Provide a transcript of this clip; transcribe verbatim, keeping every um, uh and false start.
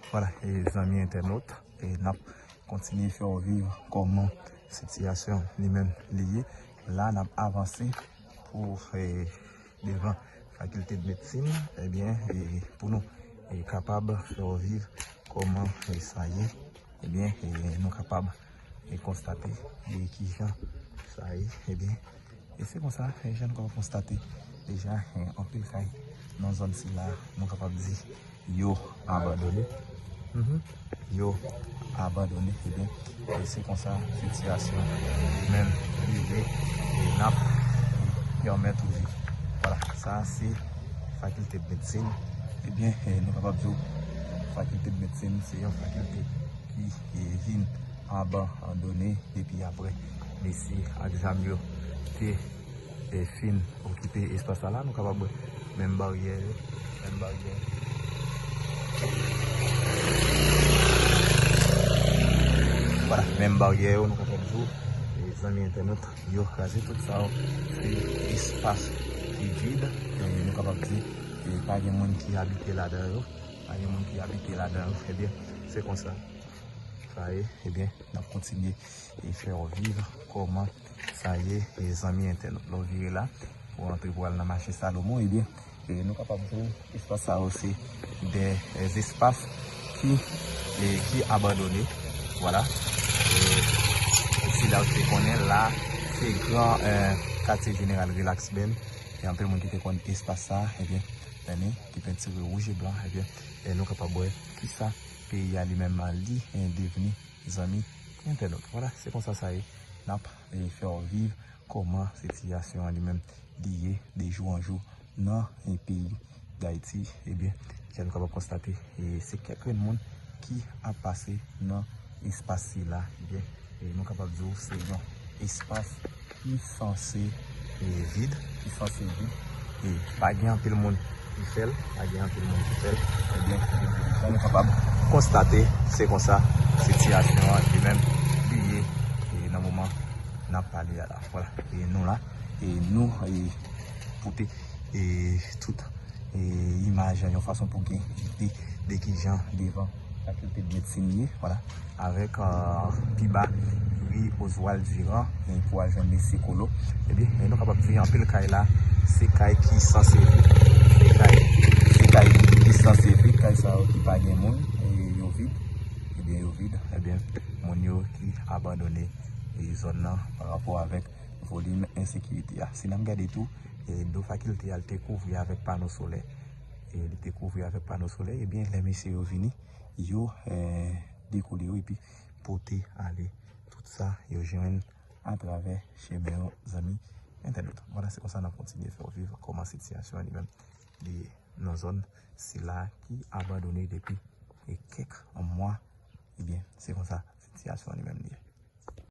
Vwala, e zanmi entènot, e n ap kontinye fè w viv kòman sitiyasyon li menm li ye. La, n ap avanse pou, e, devan fakilte de medsin, ebyen, e, pou nou, e, kapab fè w viv kòman, e, sa ye, ebyen, e, nou kapab, e, konstate, e, kijan sa ye, ebyen, e se konsa, e, jan nou kapab konstate, deja, e, anpil kay nan zòn sila, nou kapab di, yo abandone. Mhm. Yo abandone, ebyen, e se konsa sitiyasyon li menm li ye, e n ap pèmèt ou viv. Vwala, sa se fakilte de medsin. Ebyen, e nou kapab di w, fakilte de medsin se yon fakilte ki, e, vin abandone depi apre mesye ak zam yo te, e, fin okipe espas sa la. Nou kapab wè menm baryè yo, menm baryè. Vwala, menm baryè yo, nou kapab di w, e, zanmi entènot, yo kraze tout sa yo. Se espas ki vid, e, nou kapab di, e, pa gen moun ki abite ladan yo, pa gen moun ki abite ladan yo, ebyen, se konsa sa ye, ebyen, n ap kontinye e fè w viv kòman sa ye, e zanmi entènot. Lè w vire la, pou w antre pou w al nan mache Salomon, ebyen, e nou kapab di espas sa yo se de, e, espas ki, e, ki abandone. Vwala. E, e sila w te konnen la, se gran, e, katye jeneral Relax Band. E anpil moun ki te konn espas sa, ebyen, tande, ki pentire wouj e blan, ebyen, e nou kapab wè kisa peyi a li menm li, e, devni, zanmi entènot. Vwala, se konsa sa ye. N ap, e, fè w viv kòman sitiyasyon an li menm li ye de jou an jou nan, e, peyi Dayiti. Ebyen, jan nou kapab konstate, e, se kèk grenn moun ki ap pase nan espas sila. Ebyen, e, nou kapab di w se yon espas ki sanse, e, vid, ki sanse vid. E pa gen anpil moun ki fè l, pa gen anpil moun ki fè l. Ebyen, jan nou kapab konstate, se konsa sitiyasyon an li menm li ye, e, nan moman n ap pale a la. Vwala, e nou la, e nou, e, pote, e, tout, e, imaj an yon fason pou gen ide de kijan devan fakilte de medsin ye, vwala, avèk, e, pi ba ri Oswald Durand, e, pou al jwenn mesye Kolo. Ebyen, e nou kapab di anpil kay la, se kay ki sanse vid, se kay, se kay ki sanse vid, kay sa yo ki pa gen moun, e, yo vid, ebyen, yo vid, ebyen, moun yo ki abandone, e, zòn nan pa rapò avèk volim ensekirite a. Si n ap gade tou, e, do fakilte a, li te kouvri avèk pano solè. E li te kouvri avèk pano solè, ebyen, lè mesye yo vini, yo, e, dekoule yo epi pote ale tout sa yo jwenn atravè chemen yo, zanmi entènot. Vwala, se konsa n ap kontinye fè w viv kòman sitiyasyon an li menm li ye nan zòn sila ki abandone depi, e, kèk mwa. Ebyen, se konsa sitiyasyon an li menm li ye.